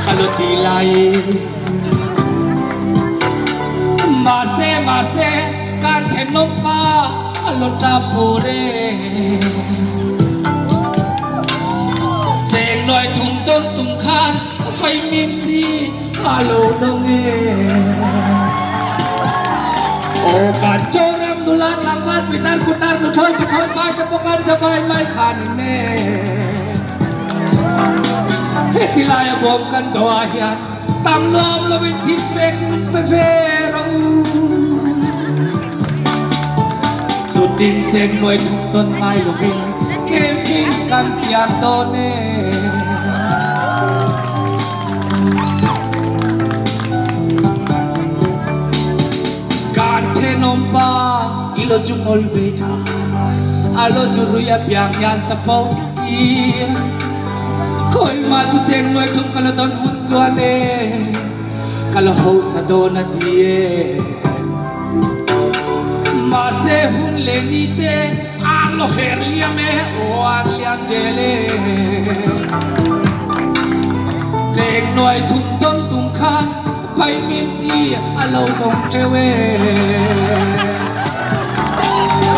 Ka lo ti laiin Mahse mahse kan thenawm pa a lo tap bur e. Cheng nuai thum tawn tum khan vaimim chi a lo dawng e. Aw kan Joram nula tlangval pitar putar nuthlawi pathlawi vai te pawh kan za vai mai khan in e. Heti laia bawm kan dawh ah hian tam lawm lovin thil pek min pe ve rawh u. Chutin cheng nuai thum tawn ngai lovin camping kan siam dawn e. Kan thenawm pa i lo chu ngawl ve kha, a lo chu rui a piang hian ta po takin Khawimah chu cheng nuai thum ka la dawn hun chuan e, ka la hausa dawn a ti e. Mahse hun leh ni te an lo her liam e, aw an liam zel e. Cheng nuai thum dawn tum khan Paihmim chi a lo dawng teuh e.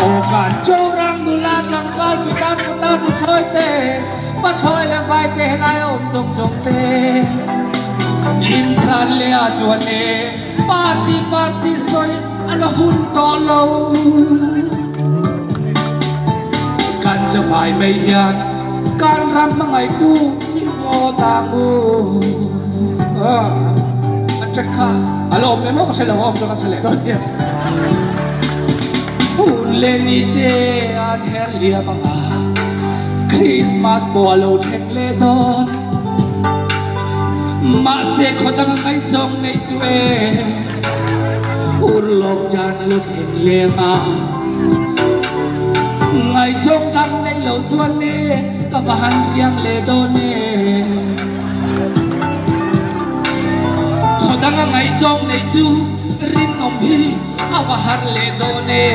Aw kan Chorang nula tlangval pitar putar nuthlawi te, pathlawi leh vai te helai a awm chawng chawng te. Inthlan leh ah chuan e party party sawi a la hun tawh lo. Kan chavai mai hian kan ram hmangaihtu i vote ang u. A track kha a la awm em aw ka hre lo a awm chuan ka sa leh dawn nia. Hun leh ni te an her liam ang a, Christmas pawh a lo thleng leh dawn. Mahse khaw dang a ngaihzawng neih chu e, urlawk jan a lo thleng leh ang a. Ngaihzawng dang neih loh chuan le ka va han riang leh dawn e. Khaw danga ngaihchawm nei chu rinawm hi a va har leh dawn e.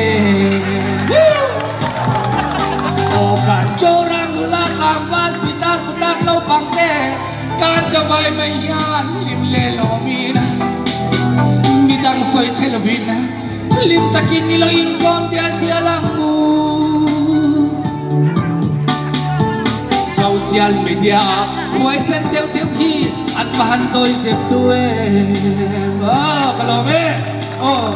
Aw kan Chora nula tlangval pitar putar naupang te kan chavai mai hian hlim leh lawmin midang sawi che lovin hlim takin i lo inkawm dial dial ang u. Social media ah huaisen deuh deuh hi an va han dawi zep tu em. Aw ka lawm e. Aw.